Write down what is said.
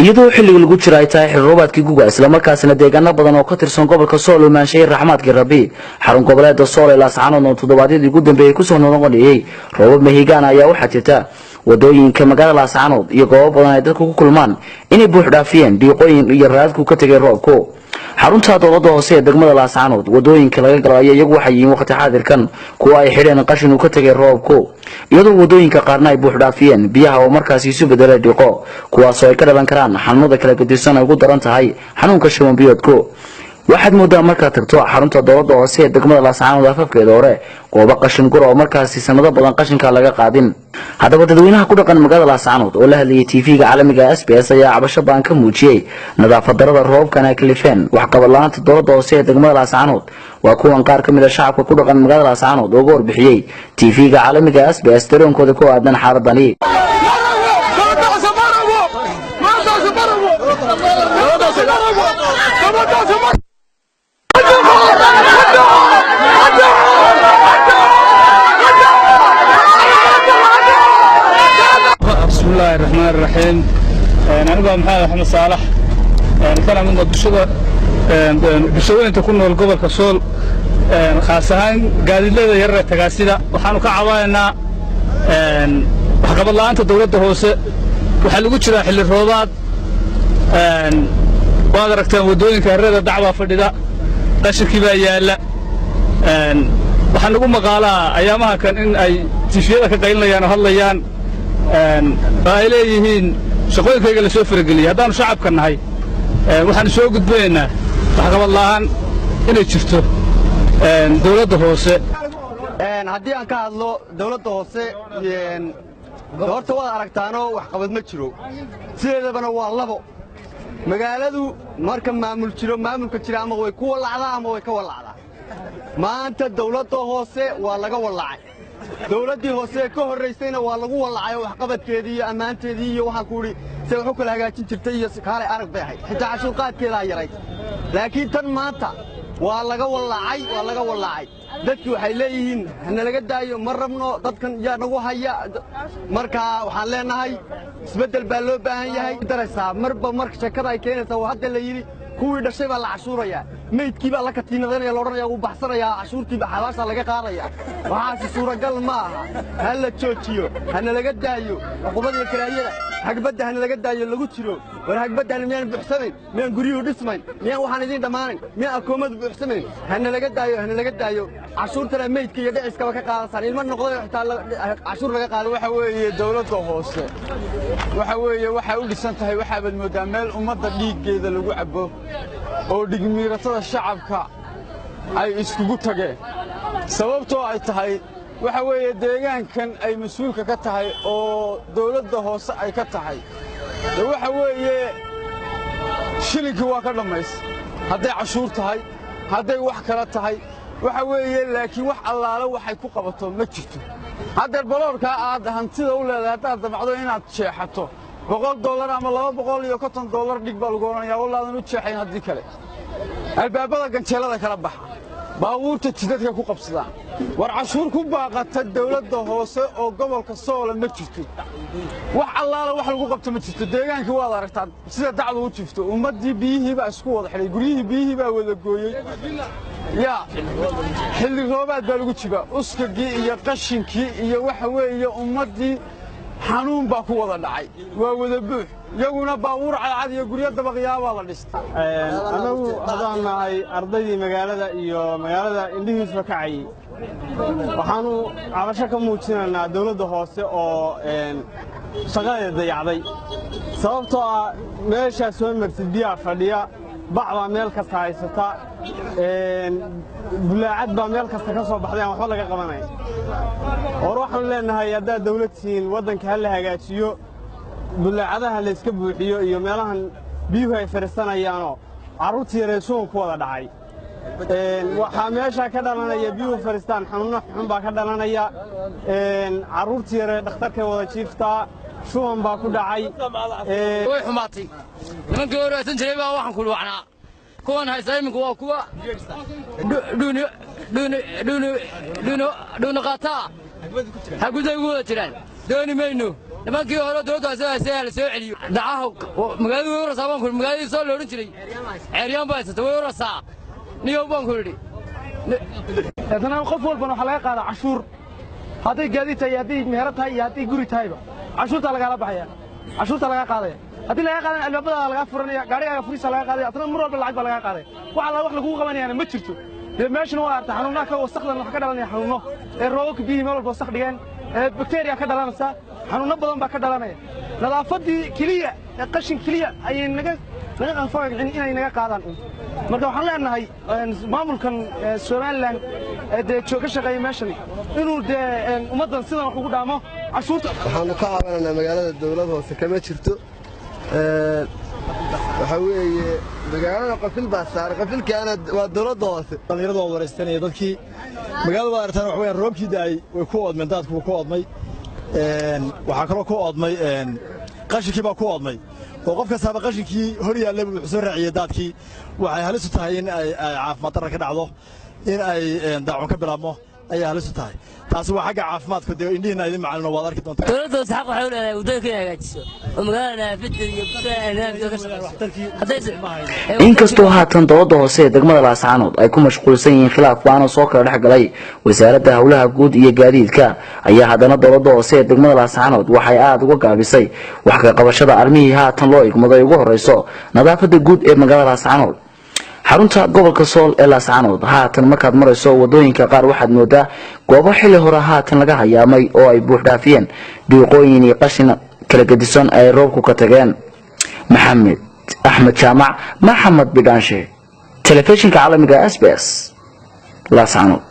Iyadoo xilliga lagu jira ay tahay xilli roobaadkii guga, islamarkaasina deegaano badan oo ka tirsan gobolka Sool uu maansheeyey raxmaadkii Rabbi, xarun goboleeda Sool ee Laascaanood oo toddobaadyadii ugu dambeeyey kusoo noqonayay roobab mahiigaan, ayaa waxaa jirta wadooyinka magaalada Laascaanood iyo goobo badan ay dadku ku kulmaan inay buux dhaafiyeen dhiiqooyin iyo raadadku ka tegay roobku. Xarunta dowlada hoose ee degmada Laascaanood wadooyinka laga galo ayaa iyagu waxay yihiin waqti xaadirkan kuwa ay xidheen qashin uu ka tegay roobku, iyadoo wadooyinka qaarna ay buux dhaafiyeen biyaha oo markaasi isu bedelay dhiiqo, kuwaasoo ay ka dhalan karaan xanuunada kala gedisan ay ugu daran tahay xanuunka shuban biyoodku. Waxaad moodaa markaad tagto xarunta dowlada hoose ee degmada Laascaanood afafkeeda hore goobo qashin gura oo markaasi sanado badan qashinka laga qaadin. Haddaba dadweynaha ku dhaqan magaalada Laascaanood oo la hadlayay TV-ga caalamiga SBS ayaa cabasho baan ka muujiyey nadaafad darada roobkan ay kalifeen waxqabad la-aanta dowlada hoose ee degmada Laascaanood. Waa kuwan qaar ka mid a shacabka ku dhaqan magaalada Laascaanood oo uga warbixiyey TV-ga caalamiga SBS dareenkooda ku aadan xaaladani. Bismillaahi raxmaan raxiim. Anigu waa Maxamed Axmed Saalax, kana mid ah bulshooyinka ku nool gobolka Sool, khaas ahaan gaadiidleyda yaryar ee tagaasida. Waxaanu ka caawinaynaa waxqabad la'aanta dowladda hoose. Waxaa lagu jiraa xilli roobaad, waad aragtaan waddooyinka harrada dacbaa fadhida, qashinkii baa yaalla. Waxaa nagu maqaalaa ayaamaha kan in ay TV-yada ka qaylinayaan oo hadlayaan oo ay leeyihiin shaqooyinkayga la soo farageliyey. Haddaannu shacabka nahay, waxaannu soo gudbinaynaa waxqabad la'aan inay jirto dowladda hoose. Haddii aan ka hadlo dawladda hoose, horta waad aragtaanoo waxqabad ma jiro. Sideedabana waa labo magaaladu marka maamul jiro, maamulka jira ama way ku wallacdaa ama way ka wallacdaa. Maanta dawladda hoose waa laga wallacay, dawladdii hoose ee ka horraysayna waa lagu wallacay oo waxqabadkeedii iyo ammaanteedii iyo waxaan ku idhi se wax u kala hagaajin jirtay iyo kaalay arag bay ahayd, xitaa cashuurqaadkeedaa yarayd. Laakiin tan maanta waa laga wallacay, waa laga wallacay. Dadki waxay leeyihiin hanalaga daayo, ma rabno dadkan yaa nagu haya. Marka waxaan leenahay isbeddel baa loo baahan yahay. Daraysaa marba marka sheekada ay keenaysaa waa hadda la yidhi kuwii dhashay baa la cashuurayaa, meydkii baa la katiinadanaya, la odhanaya wuu baxsanayaa, cashuurtii xabaashaa laga qaadaya. Waxaasi suuragal ma aha. Ha la joojiyo, hana laga daayo cuqubada iyo karaahiyada. Hagbadda hana laga daayo lagu jiro. War hagbaddan miyaan buuxsamayn? Miyaan guryuhu dhismayn? Miyaan waxaan idiin dhammaanayn? Miyaan akoommadu buuxsamayn? Hana laga daayo, hana laga daayo cashuurtana. Meydka iyo dhiciskaba ka qaadasaan, ilmo noqday xitaa cashuur laga qaado. Waxa weeye dawladda hoose waxa weeye waxay u dhisan tahay, waxaabaad mooddaa meel ummadda dhiiggeeda lagu cabbo oo dhigmiiratada shacabka ay iskugu tageen. Sababtoo ay tahay waxa weeye deegaankan ay mas-uulka ka tahay oo dawladda hoose ay ka tahay de waxa weeye shilinkii waa ka dhammays, hadday cashuur tahay, hadday wax kala tahay, waxa weeye. Laakiin wax allaale waxay ku qabato ma jirto. Haddeer baloorkaa aad hantida u leedahay haddaad damacdo inaad jeexato, $100 ama $250 dhig baa lagu odhanayaa, wallaadan u jeexayn. Haddii kale albaabada ganjeelada kala baxa, baabuurta jidadka ku qabsadaan. War cashuur ku baaqata dawladda hoose oo gobolka Soola ma jirto. Wax allaala wax lagu qabto ma jirto. Deegaankii waad aragtaa sida dacdu u jifto. Ummaddii biyihii baa isku wada xidhay, guryihii biyihii baa wada gooyey. Yaa xilli roobaad baa lagu jibaa, uskagii iyo qashinkii iyo waxa weeye ummaddii xanuun baa ku wada dhacay, waa wada buux. Iyaguna baabuur cadcad iyo guryo dabaqyaabaa la dhistay. Annagu haddaan nahay ardaydii magaalada iyo magaalada indhihiisuba kacayey, waxaannu cabasho ka muujinaynaa dawladda hoose oo shaqadeeda dayacday, sababtoo ah meeshaa soo martid biyaa fadhiya, bac baa meel kasta haysata, bulaacad baa meel kasta ka soo baxday aan waxba laga qabanayn. Hor waxaanu leenahay haddaad dawlad tihiin, waddanka ha la hagaajiyo, bulaacadaha layska buuxiyo iyo meelahan biyuhu ay fadhiisanayaanoo carruurtii yaree shuban ku wada dhacay. Waxaa meeshaa ka dhalanaya biyuhu fadhiistaan xanuunno xun baa ka dhalanaya. Carruurtii yaree dhakhtarkay wada jiiftaa, shuban baa ku dhacay. Way xumaatay. Nimankii hore haysan jiray baa waxaan ku wacnaa, kuwan haysta iminka waa kuwa dhuuni qaataa, haguday ugu wada jiraan. Dooni mayno. Nimankii hore dowladda hoose haysay la soo celiyo. Dacaha magaaladu way urasaa baan ku idhi, magaaladii soo la odhan jiray ceeryaan baa haysata, way urasaa niyow baan ku idhi. Haddana qof walbana waxaa laga qaadaa cashuur, hadday gaadiid tahay iyo hadday meherad tahay iyo hadday guri tahayba cashuurtaa lagaala baxaya, cashuurtaa lagaa qaadaya. Haddii lagaa qaadana albaabadaada lagaa furanaya, gaarigaaga furiisa lagaa qaadaya, haddana mar walba lacag baa lagaa qaadaya. Wax alla wax lagugu qabanayaana ma jirto. Dee meeshana waa arta xanuunaha ka wasakdan, waxa ka dhalanaya xanuuno ee roobabka biyihii meel walba wasakh dhigeen, ee bakteriya ka dhalanaysa, xanuuno badan baa ka dhalanaya. Nadaafaddii keliya ee qashin keliya ayay naga naga qanfagacin inay naga qaadaan. Marka waxaan leenahay maamulkan Somaliland ee dee ka shaqeeya meeshan inuu dee ummaddan sidan wax ugu dhaamo cashuurta. Waxaanu ka cabananaa magaalada dowlad hoose kama jirto. Waxaa weeye magaalada qafil baa saaray, qafilkaana waa dowladda hoose. Dhallinyaradu waa waraystanaya dadkii magaalada waa aragtaan. Waxa weeyaan roobkii da'ay way ku oodmeen, daadku wuu ku oodmay. Waxaa kaloo ku oodmay qashinkii baa ku oodmay, oo qof kastaaba qashinkii hor yaallay buu wuxuu soo raaciyey daadkii. Waxay halis u tahay in ay caafimaad darra ka dhacdo, in ay daacun ka bilaabmo ayaa halis u tahay. Taasi waa xagga caafimaadka, dee indhihiina idin macalino waad arki doontaa. Dowladda hoose xaq waxay u leedahay waddooyinka inay hagaajiso oo magaalada nadaafadeeda iyo nidaamkeeda ka shaqeyso. Inkastoo haatan dowladda hoose ee degmada Laascaanood ay ku mashquulsan yihiin khilaaf baana soo kala dhex galay wasaaradda howlaha guud iyo gaadiidka, ayaa haddana dowladda hoose ee degmada Laascaanood waxay aada uga gaabisay wax ka qabashada arrimihii haatan loo igmado ay ugu horeyso nadaafadda guud ee magaalada Laascaanood, xarunta gobolka Sool ee Laascaanood. Haatan markaad marayso wadooyinka qaar waxaad moodaa goobo xilli hore haatan laga hayaamay oo ay buux dhaafiyeen dhiiqooyin iyo qashin kala gedisan ay roobku ka tageen. Maxamed Axmed Jaamac, Maxamed Bidhaanshe, telefishinka caalamiga SBS, Laascaanood.